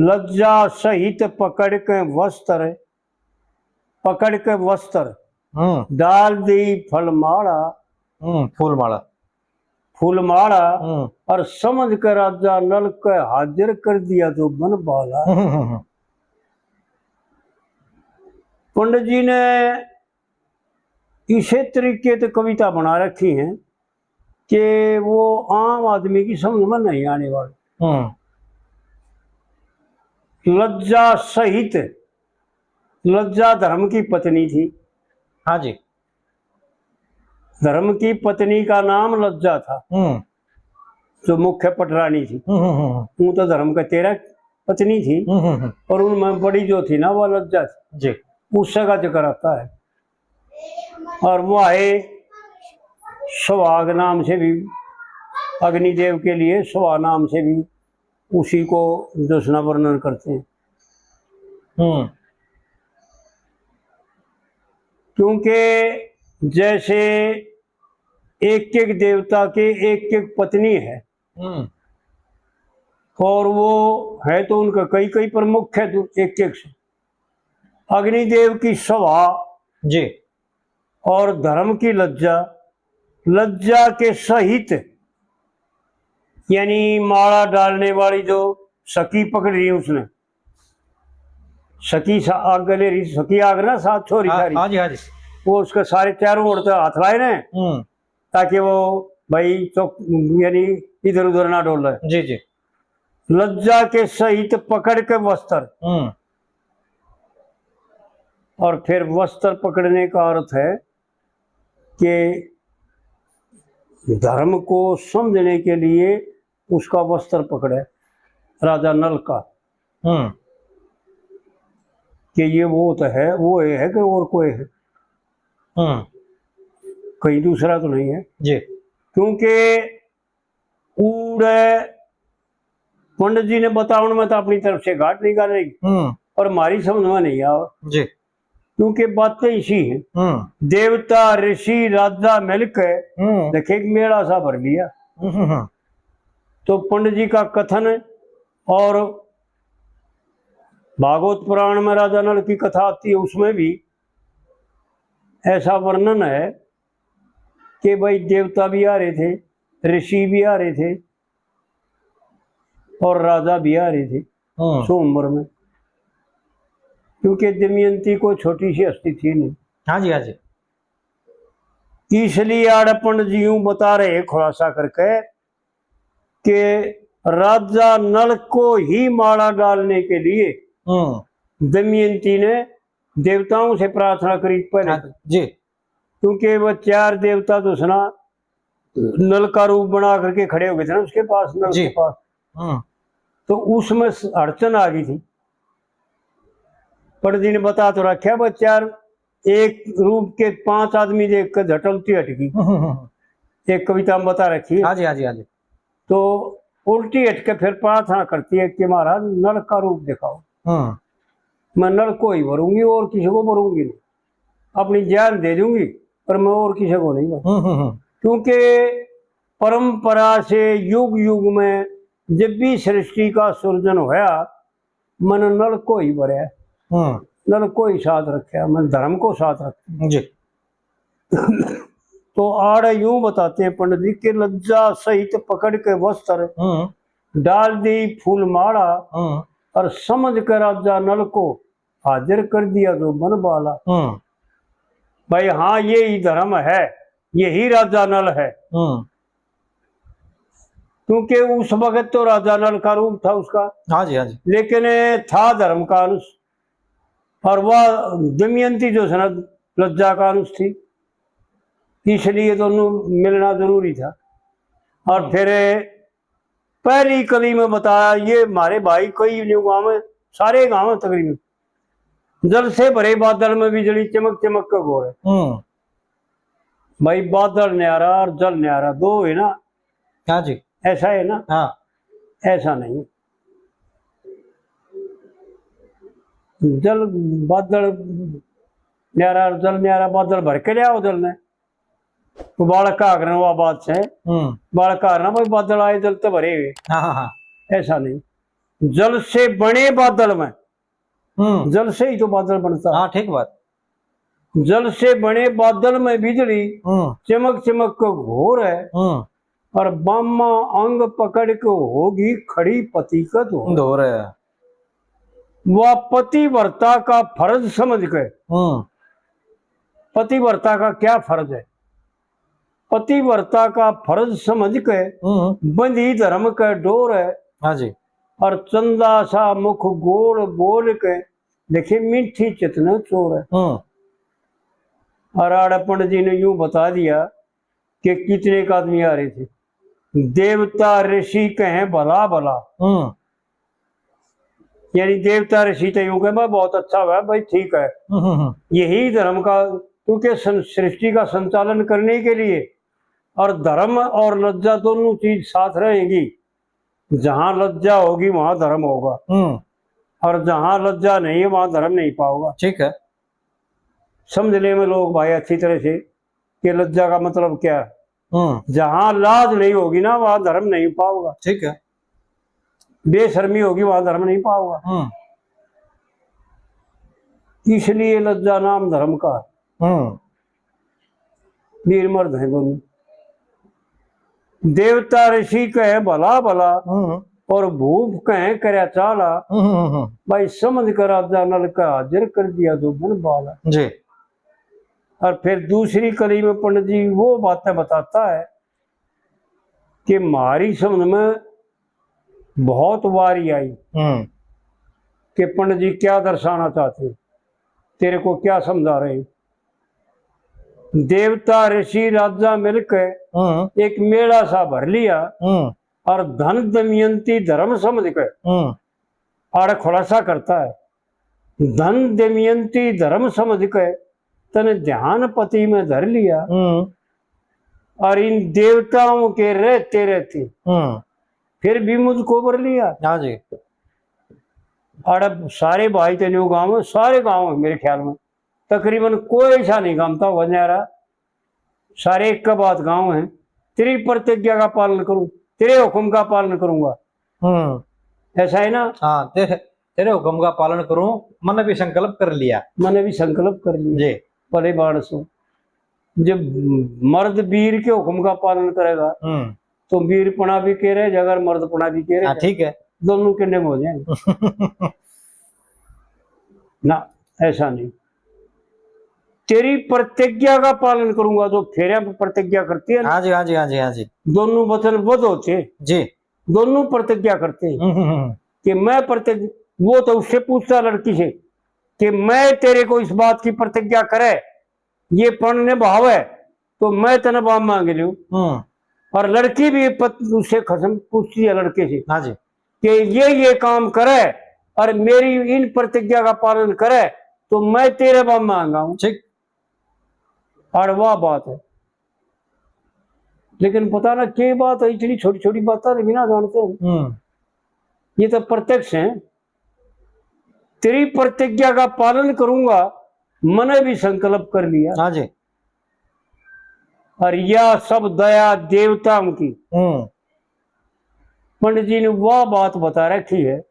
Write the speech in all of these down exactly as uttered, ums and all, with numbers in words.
लज्जा सहित पकड़ के वस्त्र, पकड़ के वस्त्र, हम्म। डाल दी फलमाला। हम्म, फूलमाला। फूलमाला। हम्म। और समझ के राजा नल के हाजिर कर दिया जो बन बाला। हम्म, हम्म, हम्म। पंडित जी ने इसे तरीके से कविता बना रखी है कि वो आम आदमी की समझ में नहीं आने वाली। हम्म। लज्जा सहित, लज्जा धर्म की पत्नी थी। हाँ जी। धर्म की पत्नी का नाम लज्जा था, हम्म। जो मुख्य पटरानी थी। हम्म, हम्म, हम्म। वो तो धर्म का तेरा पत्नी थी, हम्म, हम्म, हम्म। और उनमें बड़ी जो थी ना, वो लज्जा थी। जी। उससे का जिक्र आता है। और वो आए सुहाग नाम से भी, अग्निदेव के लिए सुहा नाम से भी उसी को जसना वर्णन करते हैं। हम्म। क्योंकि जैसे एक एक देवता के एक एक पत्नी है, हम्म। और वो है तो उनका कई कई प्रमुख है, दो-, एक एक से। अग्निदेव की सुहा जी। और धर्म की लज्जा, लज्जा के सहित, यानी माला डालने वाली जो सखी पकड़ रही है उसने, सखी सा-, आग ले रही, सखी आग ना साथ छोरी हाँ, सारी। हाँ जी, हाँ जी। वो उसके सारे चारों ओर से हाथ लाए ने, हम्म। ताकि वो भाई चौक, यानी इधर उधर ना डोले। जी, जी। लज्जा के सहित पकड़ के वस्त्र। हम्म। और फिर वस्त्र पकड़ने का अर्थ है कि धर्म को समझने के लिए उसका वस्त्र पकड़े, राजा नल का। हम्म। कि ये वो तो है, वो ये है कि और कोई है? हम्म। कहीं दूसरा तो नहीं है? जी। क्योंकि उड़े पंडित जी ने बतावन में तो अपनी तरफ से घाट निकाल रही, हम्म। पर हमारी समझ में नहीं आवा। जी। क्योंकि बातें इसी हैं। हम्म। देवता, ऋषि, राजा मिलके हम्म। देखे, एक मेला सा भर लिया। हम्म, हम्म, हम्म। तो पंडित जी का कथन और भागवत पुराण में राजा नल की कथा आती है, उसमें भी ऐसा वर्णन है कि भाई, देवता भी आ रहे थे, ऋषि भी आ रहे थे और राजा भी आ रहे थे हम्म। स्वयंवर में, क्योंकि दमयंती को छोटी सी हस्ती थी नहीं। हाँ जी, हाँ जी। इसलिए आड़े पंडित जी यूं बता रहे, खुलासा करके, कि राजा नल को ही माला डालने के लिए हम्म। दमयंती ने देवताओं से प्रार्थना करी पहले। हाँ जी। क्योंकि वो चार देवता तो सुना, नल का रूप बना करके खड़े हो गए थे ना उसके पास, नल जी। के पास। हम्म। तो उसमें स-, अड़चन आ गई थी। पंडित जी ने बता तो रखा, वो चार, एक रूप के पांच आदमी देख कर झटलती हट गई। हम्म, हम्म, हम्म। एक कविता में बता रखी है। हाँ जी, हाँ जी, हाँ जी। तो उल्टी हट के फिर प्रार्थना करती है कि महाराज, नल का रूप दिखाओ। हम्म। मैं नल को ही भरूंगी और किसी को भरूंगी नहीं, अपनी जान दे दूंगी, पर मैं और किसी को नहीं भरूंगी। हम्म, हम्म, हम्म। क्योंकि परंपरा से युग युग में जब भी सृष्टि का सृजन होया, मैंने नल को ही भरया, हम्म। नल को ही साथ रखा, मैंने धर्म को साथ रखा। जी। तो आड़े यूं बताते हैं पंडित जी कि लज्जा सहित पकड़ के वस्त्र, हम्म। डाल दी फूल माला, हम्म। और समझ के राजा नल को हाजिर कर दिया जो बन बाला। हम्म। भाई, हाँ, ये ही धर्म है, यही राजा नल है। हम्म। क्योंकि उस वक्त तो राजा नल का रूप था उसका। हाँ जी, हाँ जी। लेकिन था धर्म का अंश, और वह दमयंती जो है ना, लज्जा का अंश थी, इसलिए दोनों मिलना जरूरी था। और हम्म। फिर पहली कली में बताया, ये हमारे भाई कई न्यू गांव में, सारे गांव में तकरीबन जल से भरे बादल में बिजली चमक चमक के घोर है। हम्म। भाई, बादल न्यारा और जल न्यारा, दो है ना। हाँ जी। ऐसा है ना? हाँ। ऐसा नहीं। जल, बादल न्यारा और जल न्यारा, बादल भर के ले आओ जल ने। तो बालक का आगरण हुआ बात से। हम्म। बालक का आगरण, भाई, बादल आए, जल तो भरे हुए। हाँ, हाँ, हाँ। ऐसा नहीं। जल से बने बादल में, हम्म। जल से ही तो बादल बनता है। हाँ, ठीक बात। जल से बने बादल में बिजली, हम्म। चमक चमक के घोर है, हम्म। और बामा अंग पकड़ के होगी खड़ी पति का धोर। धोर है। वह पतिव्रता का फर्ज समझ के, हम्म। पतिव्रता का क्या फर्ज है? पतिव्रता का फर्ज समझ के, हम्म। बंधी धर्म के डोर है। हाँ जी। और चंदा सा मुख गोल बोल के, देखे मीठी चित ने चोर है। हम्म। और आड़े पंडित जी ने यूं बता दिया कि कितने एक आदमी आ रहे थे, देवता ऋषि कहें भला भला। हम्म। यानी देवता ऋषि तो यूं कहे, "भाई, बहुत अच्छा हुआ भाई, ठीक है।" हम्म, हम्म, हम्म। यही धर्म का, क्योंकि सं-, सृष्टि का संचालन करने के लिए और धर्म और लज्जा दोनों चीज साथ रहेंगी। जहां लज्जा होगी वहां धर्म होगा, हम्म। और जहां लज्जा नहीं है वहां धर्म नहीं पाओगा। ठीक है। समझ ले में लोग भाई अच्छी तरह से कि लज्जा का मतलब क्या है। हम्म। जहां लाज नहीं होगी ना वहां धर्म नहीं पाओगा। ठीक है। बेशर्मी होगी वहां धर्म नहीं पाओगा। हम्म। इसलिए लज्जा नाम धर्म का। हम्म। वीर मर्द हैं दोनों। देवता ऋषि कहे भला भला, हम्म। और भूप कहे करया चाला। हम्म, हम्म, हम्म। भाई समझ कर राजा नल का हाजिर कर दिया जो बन बाला। जी। और फिर दूसरी कली में पंडित जी वो बातें बताता है कि म्हारी समझ में बहुत वारी आई हम्म। कि पंडित जी क्या दर्शाना चाहते हैं, तेरे को क्या समझा रहे हैं। देवता ऋषि राजा मिलके हम्म। एक मेला सा भर लिया हम्म। और धन दमयंती धर्म समझ के हम्म। आड़े खुलासा करता है। धन दमयंती धर्म समझ के तने ध्यान पति में धर लिया हम्म। और इन देवताओं के रहते रहते हम्म। फिर भी मुझको बर लिया। हाँ जी। आड़े सारे भाई तने गांव में, सारे गांव है मेरे ख्याल में, तकरीबन कोई ऐसा नहीं गामता होगा न्यारा, सारे एक का बात गांव है, तेरी प्रतिज्ञा का पालन करूं, तेरे हुक्म का पालन करूंगा। हम्म। ऐसा है ना? हाँ, तेरे, तेरे हुक्म का पालन करूं, मैंने भी संकल्प कर लिया। मैंने भी संकल्प कर लिया। जी। भले मानस हो, जब मर्द वीर के हुक्म का पालन करेगा, हम्म। तो वीरपना भी कह रहे, अगर मर्दपना भी कह रहे, हाँ, ठीक है। दोनों के निम हो जाएंगे। ना, ऐसा नहीं। तेरी प्रतिज्ञा का पालन करूंगा, जो फेरिया पे प्रतिज्ञा करती है ना, हाँ जी, हाँ जी, हाँ जी, हाँ जी। दोनों वचनबद्ध होते हैं। जी। दोनों प्रतिज्ञा करते हैं हम्म, हम्म, हम्म। कि मैं प्रतिज्ञा, वो तो उससे पूछता लड़की से कि मैं तेरे को इस बात की प्रतिज्ञा करे, ये पण निभावे, तो मैं तने बाम मांग लूं। हम्म। और लड़की भी पत-, उससे खसम पूछती है लड़के से हाँ जी। कि ये, ये काम करे और मेरी इन प्रतिज्ञा का पालन करे, तो मैं तेरे बाम मांगा हूं। ठीक। और वाह बात है। लेकिन पता ना क्या बात है, इतनी छोटी-छोटी बातें भी ना जानते हैं। हम्म। ये तो प्रत्यक्ष है। तेरी प्रतिज्ञा का पालन करूंगा, मैंने भी संकल्प कर लिया। हाँ जी। और यह सब दया देवताओं की। हम्म। पंडित जी ने वह बात बता रखी है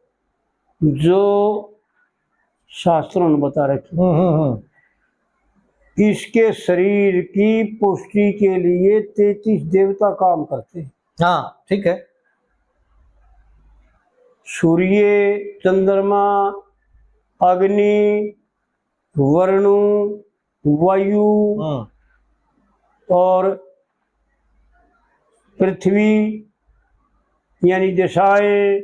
जो शास्त्रों ने बता रखी। हम्म, हम्म, हम्म। इसके शरीर की पुष्टि के लिए तैंतीस देवता काम करते हैं। हाँ, ठीक है। सूर्य, चंद्रमा, अग्नि, वरुण, वायु हम्म। और पृथ्वी, यानी दिशाएं,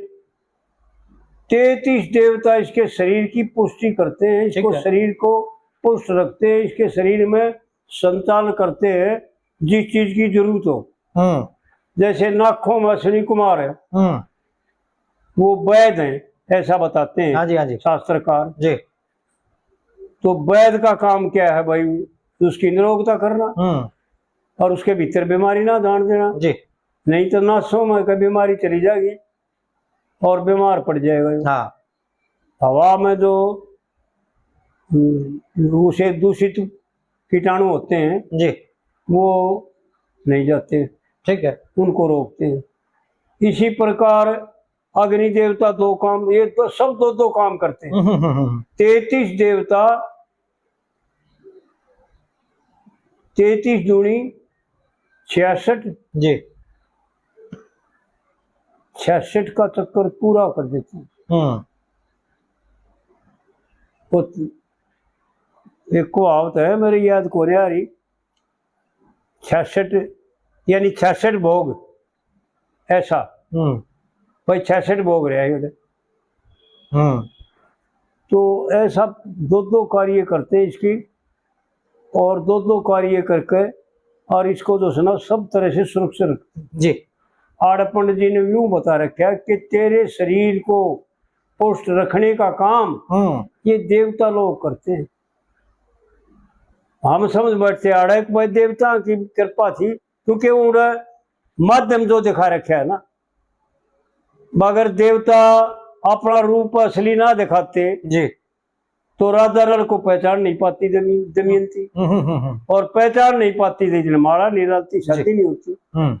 तैंतीस देवता इसके शरीर की पुष्टि करते हैं, ठीक इसको है। शरीर को पुष्ट रखते हैं, इसके शरीर में संचालन करते हैं जिस चीज की जरूरत हो। हम्म। जैसे नाखों में अश्विनी कुमार है, हम्म। वो वैद हैं, ऐसा बताते हैं हाँ जी, हाँ जी। शास्त्रकार। जी। तो वैद का काम क्या है भाई? उसकी निरोगता करना हम्म। और उसके भीतर बीमारी ना जान देना। जी। नहीं तो नासों में का बीमारी चली जाएगी और बीमार पड़ जाएगा। हाँ। हवा में जो, हम्म, उसे दूषित कीटाणु होते हैं, जी। वो नहीं जाते, ठीक है। उनको रोकते हैं। इसी प्रकार अग्नि देवता दो काम, ये तो सब दो दो काम करते हैं। हम्म, हम्म, हम्म। तैंतीस देवता, तैंतीस दूनी छियासठ। जी। छियासठ का चक्कर पूरा कर देती है। हम्म। तो एक कहावत है, मेरी याद को नहीं आ रही, छियासठ, यानी छियासठ भोग, ऐसा। हम्म। भाई, छियासठ भोग रहे हैं ये। हम्म। तो ऐसा दो दो कार्य करते हैं इसकी, और दो दो कार्य करके, और इसको जो है ना, सब तरह से सुरक्षित रखते हैं। जी। आड़े पंडित जी ने यूं बता रखा है कि तेरे शरीर को पुष्ट रखने का काम हम्म। ये देवता लोग करते हैं। हम समझ बैठते आड़े कि भाई, देवता की कृपा थी, क्योंकि उड़े माध्यम जो दिखा रखा है ना, मगर देवता अपना रूप असली ना दिखाते जी। तो राधा नल को पहचान नहीं पाती दमी-, दमयंती। हम्म, हम्म, हम्म, हम्म। और पहचान नहीं पाती थी, माला नहीं डालती, शादी जी। नहीं होती। हम्म।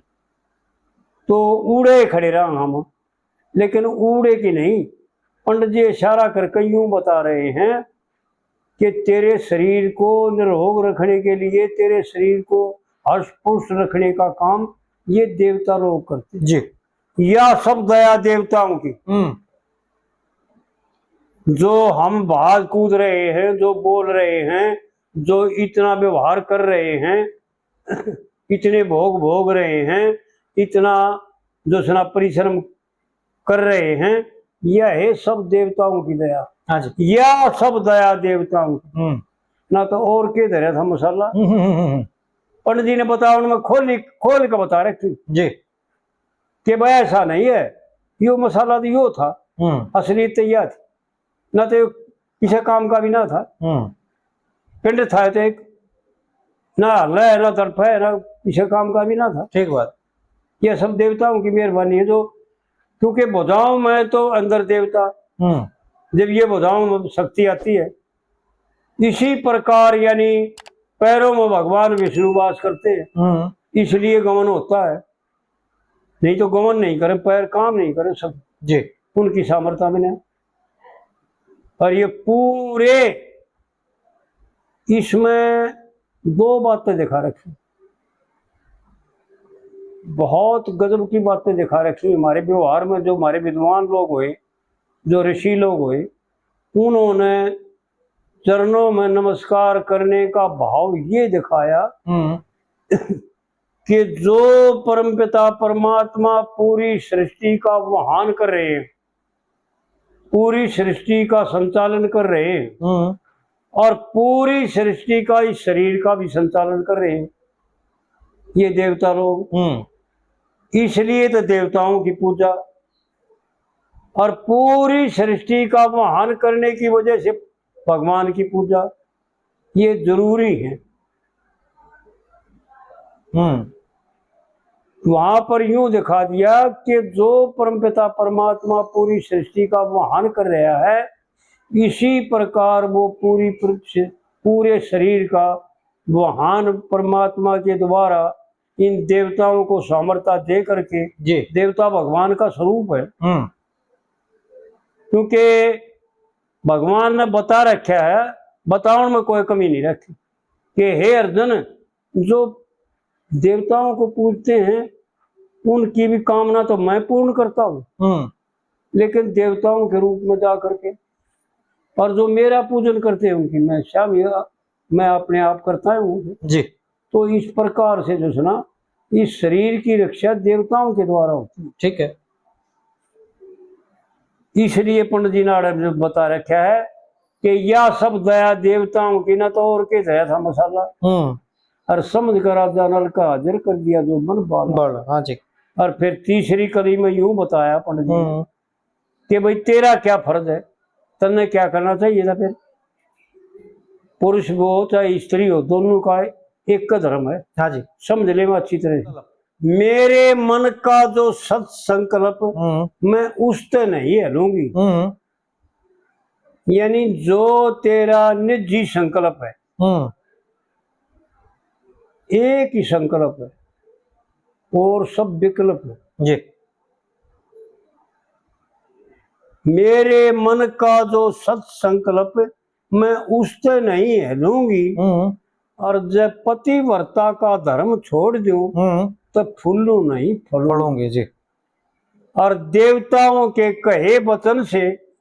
तो उड़े खड़े रहा हम, लेकिन उड़े की नहीं। पंडित जी इशारा करके यूं बता रहे हैं कि तेरे शरीर को निरोग रखने के लिए, तेरे शरीर को हष्ट पुष्ट रखने का काम ये देवता लोग करते हैं। जी। या सब दया देवताओं की। हम्म। जो हम भाग कूद रहे हैं, जो बोल रहे हैं, जो इतना व्यवहार कर रहे हैं, इतने भोग भोग रहे हैं, इतना जो है ना परिश्रम कर रहे हैं, यह है सब देवताओं की दया। हाँ जी। यह सब दया देवताओं की। हम्म। ना तो और के धरा था मसाला। हम्म, हम्म, हम्म, हम्म। पंडित जी ने बताया, उनमें खोल, खोल के बता रखी जी। कि भाई, ऐसा नहीं है, यो मसाला तो यो था, हम्म। असलियत तो यह थी, ना तो किसी काम का भी ना था। हम्म। पिंड था तो एक, ना हल है, ना तड़प है, ना किसी काम का भी ना था। ठीक बात। यह सब देवताओं की मेहरबानी है जो, क्योंकि भुजाओं में तो अंदर देवता, हम्म। जब ये भुजाओं में शक्ति आती है, इसी प्रकार यानी पैरों में भगवान विष्णु वास करते हैं, हम्म। इसलिए गमन होता है, नहीं तो गमन नहीं करे, पैर काम नहीं करे सब। जी। उनकी सामर्थ्य में नहीं। और ये पूरे इसमें दो बातें दिखा रखी, बहुत गजब की बातें दिखा रखी। हमारे व्यवहार में जो हमारे विद्वान लोग हुए, जो ऋषि लोग हुए, उन्होंने चरणों में नमस्कार करने का भाव ये दिखाया हम्म। कि जो परमपिता परमात्मा पूरी सृष्टि का वहन कर रहे हैं, पूरी सृष्टि का संचालन कर रहे हैं हम्म। और पूरी सृष्टि का इस शरीर का भी संचालन कर रहे हैं ये देवता लोग। हम्म। इसलिए तो देवताओं की पूजा और पूरी सृष्टि का वहन करने की वजह से भगवान की पूजा ये जरूरी है। हम्म। वहां पर यूं दिखा दिया कि जो परमपिता परमात्मा पूरी सृष्टि का वहन कर रहा है, इसी प्रकार वो पूरी पृथ्वी, पूरे शरीर का वहन परमात्मा के द्वारा इन देवताओं को सामर्थ्य दे करके जी। देवता भगवान का स्वरूप है। हम्म। क्योंकि भगवान ने बता रखा है, बतावन में कोई कमी नहीं रखी कि हे अर्जुन, जो देवताओं को पूजते हैं, उनकी भी कामना तो मैं पूर्ण करता हूँ, हम्म। लेकिन देवताओं के रूप में जा करके, और जो मेरा पूजन करते हैं, उनकी मैं शाम, मैं अपने आप करता हूँ। जी। तो इस प्रकार से जो है ना, इस शरीर की रक्षा देवताओं के द्वारा होती है। ठीक है। इसलिए पंडित जी ने आड़े जो बता रखा है कि या सब दया देवताओं की, ना तो और के धरा था मसाला। हम्म। और समझ कर राजा नल का हाजिर कर दिया जो मन बाला। बाला, हाँ जी। और फिर तीसरी कली में यूं बताया पंडित जी ने हम्म। कि भाई, तेरा क्या फर्ज है, तन्ने क्या करना चाहिए था फिर? पुरुष हो चाहे स्त्री हो, दोनों का एक का धर्म है। हाँ जी। समझ ले मैं अच्छी तरह से। मेरे मन का जो सत संकल्प, हम्म। मैं उसते नहीं हलूंगी। हम्म। यानी जो तेरा निजी संकल्प है, हम्म। एक ही संकल्प है और सब विकल्प है। जी। मेरे मन का जो सत संकल्प, मैं उसते नहीं हिलूंगी। हम्म। और जब पतिव्रता का धर्म छोड़ दूं, हम्म। तो फूलूं नहीं, फलूंगी। फलूंगी जी। और देवताओं के कहे वचन से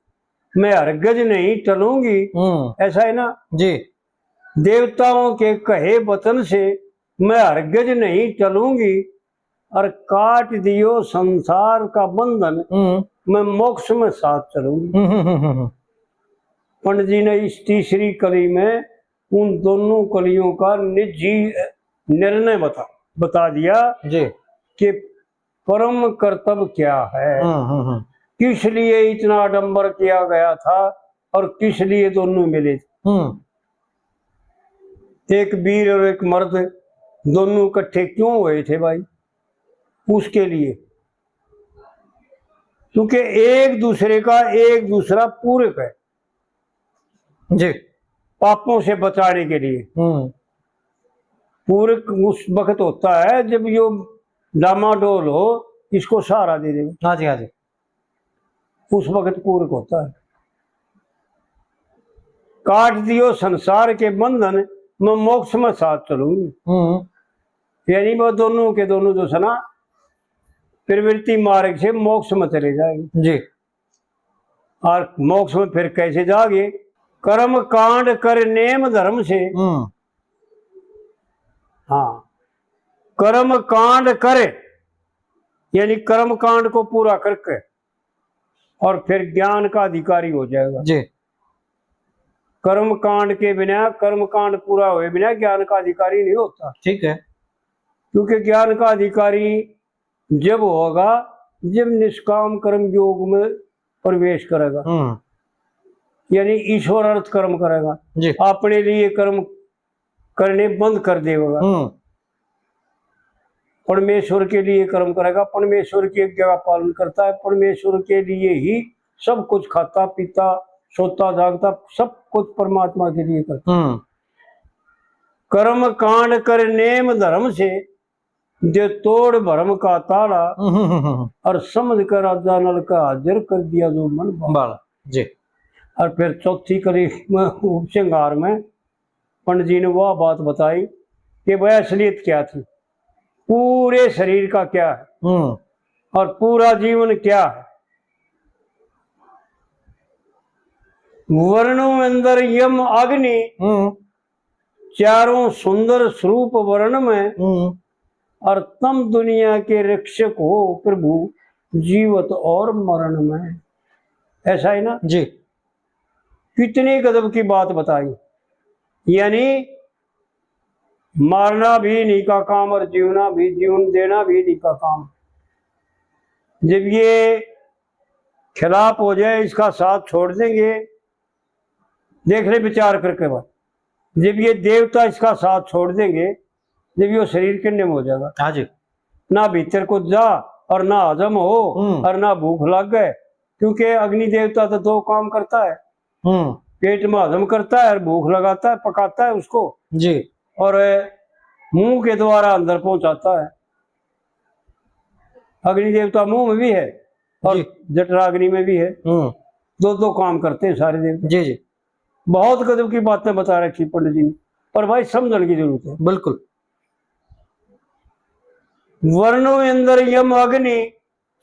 मैं हरगज नहीं टलूंगी। हम्म। ऐसा है ना? जी। देवताओं के कहे वचन से मैं हरगज नहीं टलूंगी, और काट दियो संसार का बंधन, हम्म। मैं मोक्ष में साथ चलूंगी। हम्म, हम्म, हम्म, हम्म। पंडित जी ने इस तीसरी कली में उन दोनों कलियों का निजी निर्णय बता, बता दिया जी। कि परम कर्तव्य क्या है, हम्म, हम्म, हम्म। किस लिए इतना आडंबर किया गया था और किस लिए दोनों मिले थे। हम्म। एक वीर और एक मर्द दोनों इकट्ठे क्यों हुए थे भाई? उसके लिए, क्योंकि एक दूसरे का एक दूसरा पूरक है जी। पापों से बचाने के लिए। हम्म। पूरक उस वक्त होता है जब यो डामाडोल हो, इसको सहारा दे दे। हाँ जी, हाँ जी। उस वक्त पूरक होता है। काट दियो संसार के बंधन, मैं मोक्ष में साथ चलूंगी। हम्म। यानी वो दोनों के दोनों जो है ना, प्रवृत्ति मार्ग से मोक्ष में चले जाएंगे। जी। और मोक्ष में फिर कैसे जागे? कर्म कांड कर नेम धर्म से। हम्म। हाँ, कर्म कांड करे, यानी कर्म कांड को पूरा करके और फिर ज्ञान का अधिकारी हो जाएगा जी। कर्म कांड के बिना, कर्म कांड पूरा हुए बिना ज्ञान का अधिकारी नहीं होता। ठीक है। क्योंकि ज्ञान का अधिकारी जब होगा, जब निष्काम कर्म योग में प्रवेश करेगा, हम्म। यानी ईश्वर अर्थ कर्म करेगा जी। अपने लिए कर्म करने बंद कर देगा। हम्म। परमेश्वर के लिए कर्म करेगा, परमेश्वर की आज्ञा का पालन करता है, परमेश्वर के लिए ही सब कुछ खाता पीता, सोता जागता, सब कुछ परमात्मा के लिए करता है। हम्म। कर्म कांड कर नेम धर्म से, दे तोड़ भरम का ताला, हम्म, हम्म, हम्म। और समझ कर राजा नल का हाजिर कर दिया जो मन बाला। बाला, जी। और फिर चौथी कली में उपसंहार में पंडित जी ने वह बात बताई कि वह असलियत क्या थी, पूरे शरीर का क्या है, हम्म। और पूरा जीवन क्या है। वर्णों अंदर यम अग्नि, हम्म। चारों सुंदर स्वरूप वर्ण में, हम्म। और तम दुनिया के रक्षक हो प्रभु जीवत और मरण में। ऐसा है ना जी। कितनी गजब की बात बताई, यानी मारना भी इन्हीं का काम और जीवना भी, जीवन देना भी इन्हीं का काम। जब ये खिलाफ हो जाए, इसका साथ छोड़ देंगे, देख ले विचार करके बात। जब ये देवता इसका साथ छोड़ देंगे, जब ये शरीर किन्ने में हो जाएगा। हाँ जी। ना भीतर को जा और ना हजम हो, हम्म। और ना भूख लग गए, क्योंकि अग्नि देवता तो दो काम करता है, हम्म। पेट में हजम करता है और भूख लगाता है, पकाता है उसको जी। और मुंह के द्वारा अंदर पहुंचाता है। अग्नि देवता मुंह में भी है और जी। जठराग्नि में भी है। हम्म। दो दो काम करते हैं सारे देवता। जी, जी। बहुत गजब की बातें बता रखी पंडित जी ने, पर भाई समझने की जरूरत है। बिल्कुल। वर्णों अंदर यम अग्नि,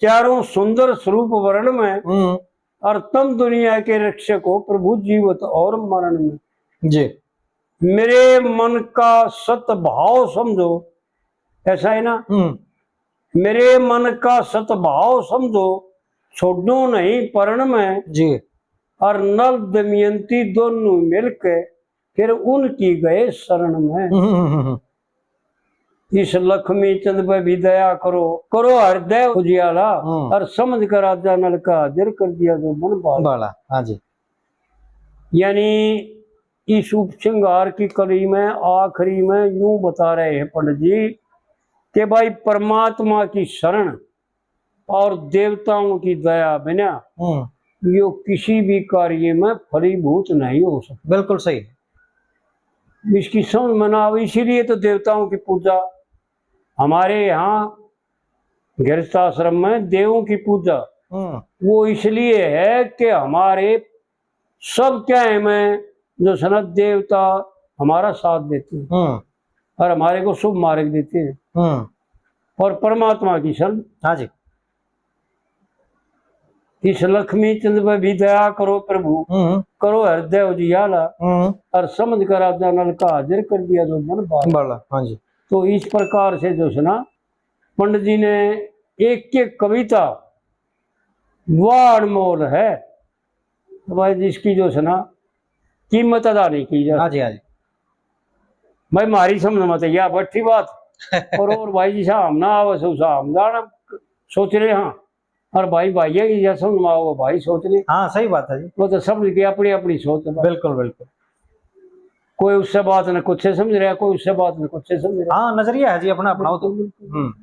चारों सुंदर स्वरूप वर्ण में, हम्म। और तम दुनिया के रक्षक हो प्रभु जीवत और मरण में। जी। मेरे मन का सत भाव समझो, ऐसा है ना? हम्म। मेरे मन का सत भाव समझो, छोड़ो नहीं परण में। जी। और नल दमयंती दोनों मिलके फिर उनकी गए शरण में। हम्म, हम्म, हम्म, हम्म। इस लक्ष्मी चंद पे भी दया करो, करो हृदय उजियाला, हम्म। और समझ कर राजा नल का हाजिर कर दिया जो मन बाला। बाला, हाँ जी। यानी इस उपसंहार की कली में आखिरी में यूं बता रहे हैं पंडित जी कि भाई परमात्मा की शरण और देवताओं की दया बिना हम्म। यो किसी भी कार्य में फलीभूत नहीं हो सकता। बिल्कुल सही। इसकी समझ में ना आवे, इसीलिए तो देवताओं की पूजा हमारे यहाँ गृहस्थ आश्रम में देवों की पूजा, हम्म। वो इसलिए है कि हमारे सब क्या है में जो सनत देवता हमारा साथ देते हैं हम्म। और हमारे को शुभ मार्ग देते हैं। हम्म। और परमात्मा की शरण। हाँ जी। इस लक्ष्मी चंद पे भी दया करो प्रभु, हम्म। करो हृदय उजियाला, हम्म। और समझ कर राजा नल का हाजिर कर दिया जो मन भाला। भाला, हाँ जी। तो इस प्रकार से जो है ना, पंडित जी ने एक एक कविता वह अनमोल है, तो भाई जिसकी जो है ना कीमत अदा नहीं की जा। हाँ जी, हाँ जी। भाई, म्हारी समझ में तो या बैठी बात। और, और भाई जी, साहब ना आवे, सो साहब जाना सोच रहे हाँ। और भाई, भाइयों की या समझ में आओ, भाई सोच रहे। हाँ, सही बात है जी। वो तो समझ के अपनी, अपनी सोच है। बिल्कुल, बिल्कुल। कोई उससे बात ने कुछ से समझ रहा, कोई उससे बात ने कुछ से समझ रहा। हाँ, नजरिया है जी अपना, अपना वो तो। बिल्कुल, बिल्कुल। हम्म।